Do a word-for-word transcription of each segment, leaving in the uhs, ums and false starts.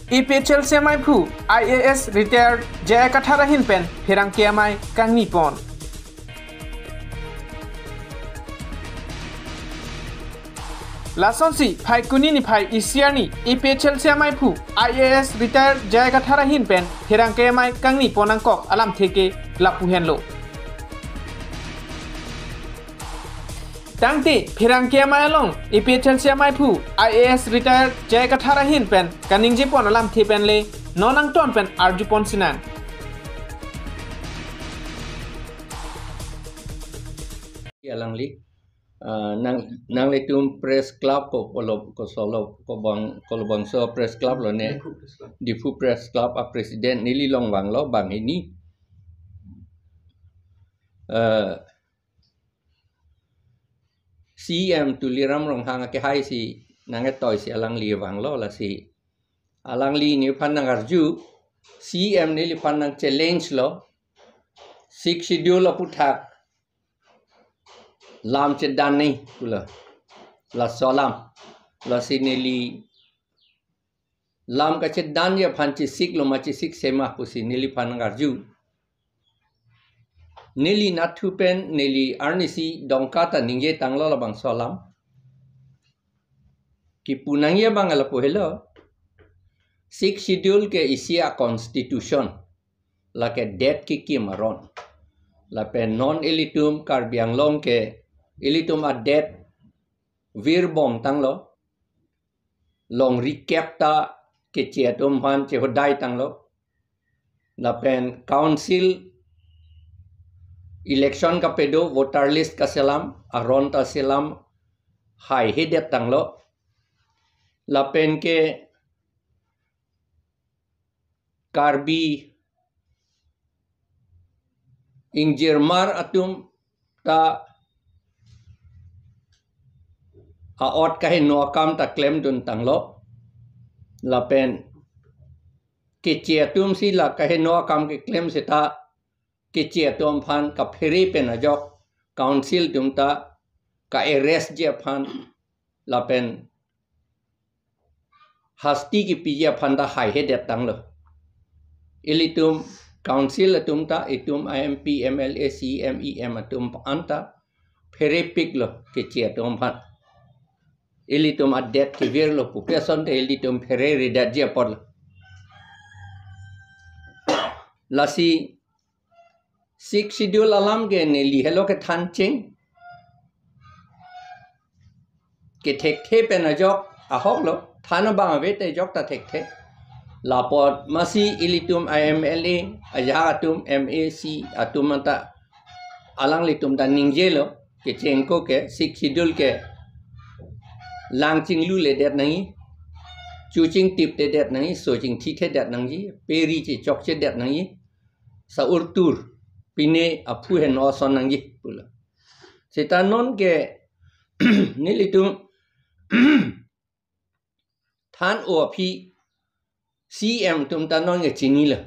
APHLC amaiphu I A S retired J I Kathar ahin pen pherangke amei kangni pon. Lasonsi Phaikuni niphai isi arni APHLC amaiphu I A S retired J I Kathar ahin pen pherangke amei kangni pon angkok alamthe ke lapu henlo. Tangte pherangke amei along APHLC amaiphu I A S retired J I Kathar ahin pen kaningje pon alamthe pen le non angton pen arju pon sinan. Alangli, ah, nang, nanglitum press club ko polo, ko solo, ko bang, ko bangso press club lo ne, Diphu Press Club. Diphu Press Club a president neli along vanglo banghini. Eh, C M Tuliram Ronghang akehai si nangketoi si alangli vanglo, lasi alangli neliphan nangarju, C M neliphan nang challenge lo, Sixth Schedule aputhak lam chedan nangji pulo, laso alam. Lasi neli lam kachedanji aphan chesiklo ma chesik sema pusi neliphan nangarju. Neli nathu pen neli arnisi dongka ta ningje tanglo labangso alam. Kipu nangji abang lapu helo. Sixth Schedule ke isi a constitution. Lake det kekim aron. Lapen non ilitum Karbi Anglong ke ilitum adet virbom tanglo. Longri kep ta keche atum aphan chehodai tanglo. Lapen council election kapedo, voter list kaselam, aron ta selam haihedet tanglo. Lapen ke Karbi ingjirmar atum ta a-ot kaheno akam ta klemdun tanglo. Lapen keche atum si la kaheno akam keklem seta keche atum aphan kaphere pen ajok council atum ta ka-arrest ji aphan lapen hasti kepiji aphan ta haihedet tanglo. Ilitum council atum ta itum M P, M L A, C M, E M atum anta pherepiklo keche atum aphan. Ilitum adet kevirlo pupe asonte ilitum phereredetji apotlo. Lasi Sixth Schedule alam ke neli helo kethan cheng. Kethekthe pen ajok ahoklo, than abang ave te ajok ta thekthe. Lapot masi ilitum M L A, ajahak atum, M A C atum anta alanglitum ta ningjelo, kecheng ako ke, Sixth Schedule ke lang chingluledet nangji, chu chingtiptedet nangji, so chingthithedet nangji, peri chechokchedet nangji, sa urtur, pine aphu heno ason nangji pulo. Seta non ke nelitum than-o aphi C M atum ta non ke chinilo.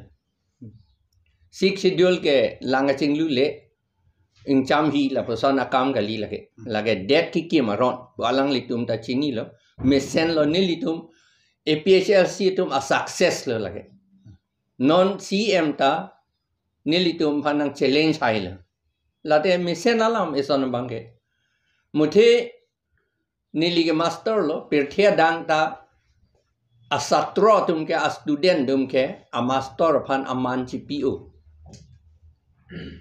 Sixth Schedule ke lang chinglule, ingcham hi lapuson akam kali lake. Lake det kekim aron, pu alanglitum ta chinilo. Mesenlo nelitum, A P H L C atum a-success lo lake. Non C M ta nelitum aphan nang challenge hailo. Late mesen alam eson abang ke. Muthe neli ke master lo, pirthe adang ta asatro atum ke, a-student atum ke, a-master aphan aman chipi-o.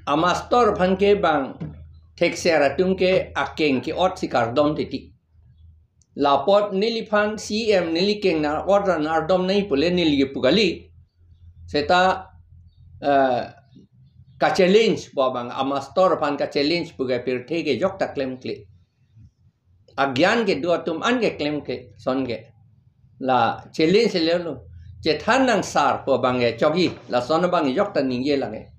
A-master aphan ke bang thekser atum ke akeng ke-ot si kardom titi. Lapot neliphan C M neli keng na-ot ra nangkardom nangji pule neli kepu kali. Seta, eh, ka-challenge pu abang, a-master aphan ka-challenge pu ke pirthe ke ajok ta klemkle. Agyan kedo atum an ke klemkle, son ke. La challenge lelo. Chethan nang sir pu abang ke chokji, lason abang ajok ta ningje lake.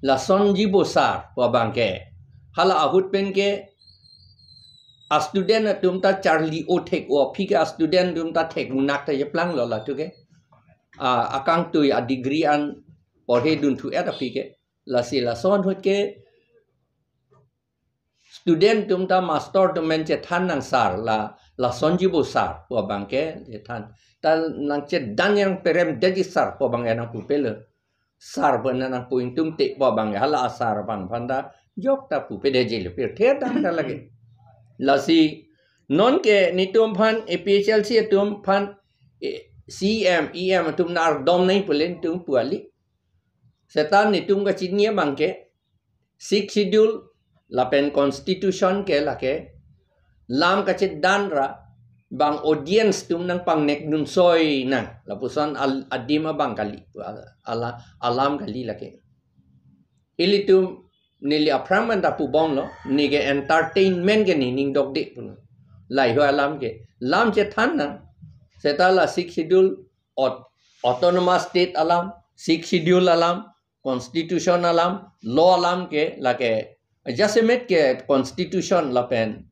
Lasonji bo sir pu abang ke. Hala ahut pen ke a-student atum ta charli-o thek-o aphi ke a-student atum ta thek munak ta jeplanglo latum ke. A, akangtui a-degree an porhe dunthu-et aphi ke. Lasi lason ahut ke student atum ta master atum pen chethan nang sir la, lasonji bo sir pu abang ke chethan. Ta nang chedan yang perem deji sir pu abang ke nangpupe lo. Sir pu nang nangpu ingtungte pu abang ke hala a sir abang aphan ta jok ta pupe deji lo pirthe dam ta lake. Lasi non ke netum aphan A P H L C atum aphan, eh, C M, E M atum nang ardom nai pu le netum pu kali. Seta netum kachini abang ke Sixth Schedule lapen Constitution ke lake lam kachedan ra bang audience atum nangpangnek dun soi nang. Lapuson al-, adim abang kali. Ala, alam kali lake. Ilitum neli aphrang man ta pubom lo, ne ke entertainment ke ne ning dokde pulo. Lahei alam ke. Lam chethan nang. Seta la Sixth Schedule, aut-, autonomous state alam, Sixth Schedule alam, constitution alam, law alam ke lake, jasemet ke constitution lapen,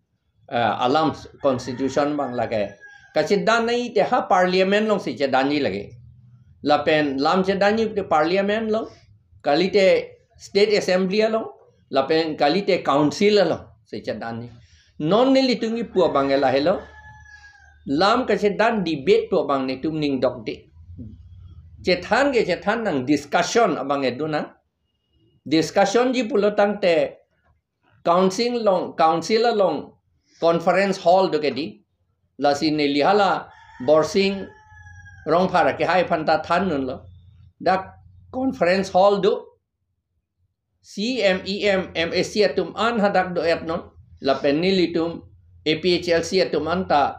eh, alam constitution abang lake kachedan nai te ha parliament alongsi chedanji lake. Lapen lam chedanji te parliament along, kalite state assembly along, lapen kalite council alongsi chedanji. Non nelitum kipu abang ke lahelo. Lam kachedan debate pu abang netum ning dokde. Chethan ke chethan nang, discussion abang ke do nang. Discussion ji pulo tangte council along, council along conference hall do ke di. Lasi neli hala Borsing Rongphar akehai aphan ta than dunlo. Dak conference hall do, C M, E M, M A C atum an hadak do-et non. Lapen nelitum A P H L C atum an ta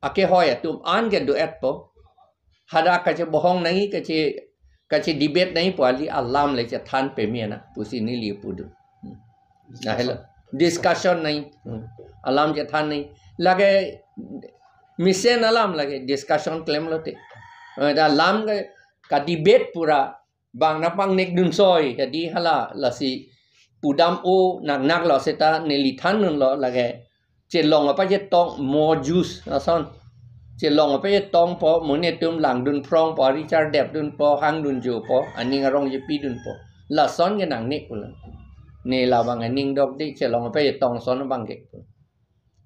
akehoi atum an ke do-etpo. Hadak kachebohong nangji, kache, kachedebate nangji pu kali, alam le chethan peme nang pusi neli pudun. Hmm. Lahelo. Discussion nangji. Hmm. Alam chethan nangji. Lake mesen alam lake discussion klemlote. Eh, ta lam ke kadebate pura bang nangpangnek dun soi, jadi hala lasi pudam o nang naklo seta neli than dunlo lake. Chelong apachetong mo juice ason. Chelong apachetongpo, monit atum langdun phrongpo, richar depdunpo, hangdun jopo, aning arong jepidunpo. Lason ke nang ne pulo. Ne labang aning dokde, chelong apachetong ason abang ke.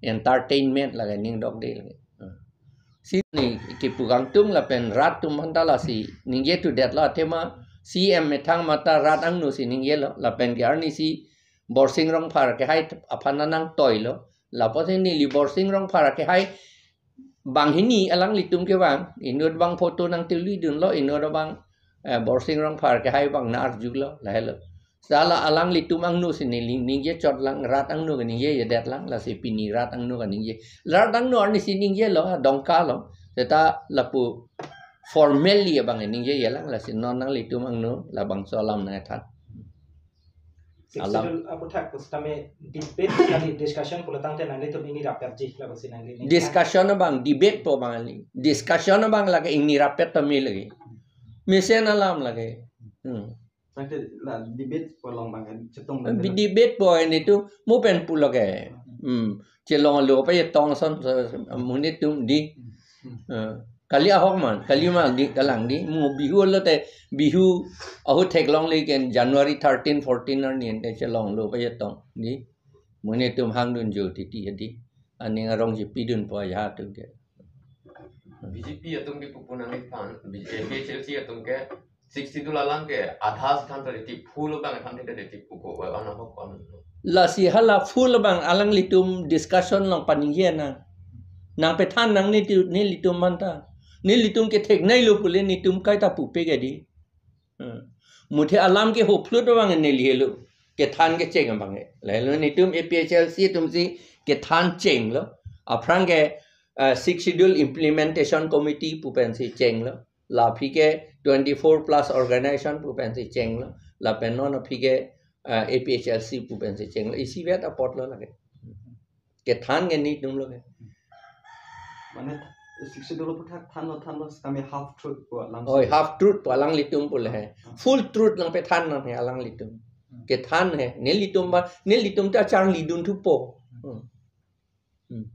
Entertainment lake ning dokde lake. Hmm. Si ne kipu kangtung lapen rat atum aphan ta lasi ningje tu detlo, athema C M methang mata rat angno si ningjelo, lapen ke arnisi Borsing Rongphar akehai aphan nangtoilo. Lapusi neli Borsing Rongphar akehai banghini alanglitum kevang, inut abang photo nangtuli dunlo, inut abang, eh, Borsing Rongphar akehai abang nang-arjulo, lahelo. Sala alanglitum angno si neli ningje chotlang, rat angno kaningje jedetlang, lasi pini rat angno kaningje. Rat angno arnisi ningjelo, Dongka along. Seta lapu formally abang ningjejelang, lasi non nanglitum angno labangso alam nangthan. Sixth Schedule aputhak pusitame debate kali, discussion pulo tangte nanglitum ingni rapetji, lapusi nangli ning. Discussion abang, debate pu abang kali. Discussion abang lake ingni rapet tame lake. Mesen alam lake. Hmm. Tangte la debate pu along abang chetong. Debate pu netum mo pen pulo ke. Hmm. Chelonglo apachetong ason, so, so, monit atum di. Hmm. Eh, kali ahok man, kali ma di, kalang di. Mo Bihu lote, Bihu ahut theklongle ke January thirteen, fourteen arni ante chelonglo apachetong di. Monit atum hangdun jo titi di. Aning arong jepidunpo ajahak atum ke. B J P atum ke pupu nangphan, B J P, A P H L C atum ke Sixth Schedule alam ke adha si than tadi, full abang than tadi, puko, wa, wa, na, ho, kon. Lasi hala full abang alanglitum discussion along paningje nang. Nangpethan nang nelitum, nelitum aphan ta. Nelitum ketheknei lo pule netum kaita pupe ke di. Hmm. Muthe alam ke hoplut abang neli helo. Kethan kecheng abang ke. Lahelo netum A P H L C atum si kethan chenglo. Aphrang ke, eh, Sixth Schedule Implementation Committee pu pensi chenglo. La aphi ke twenty-four plus organization pu pensi chenglo. Lapen non aphi ke, eh, A P H L C pu pensi chenglo. Isivet apotlo lake. Kethan ke netum lo ke. Mane, Sixth Schedule aputhak thanlo, thanlo, kami half truth pu alam. Oi, half truth pu alanglitum pulo he. Ah. Full truth nangpethan nang he alanglitum. Hmm. Kethan he, nelitum ba, nelitum ta charlidun thupo. Hmm. Hmm.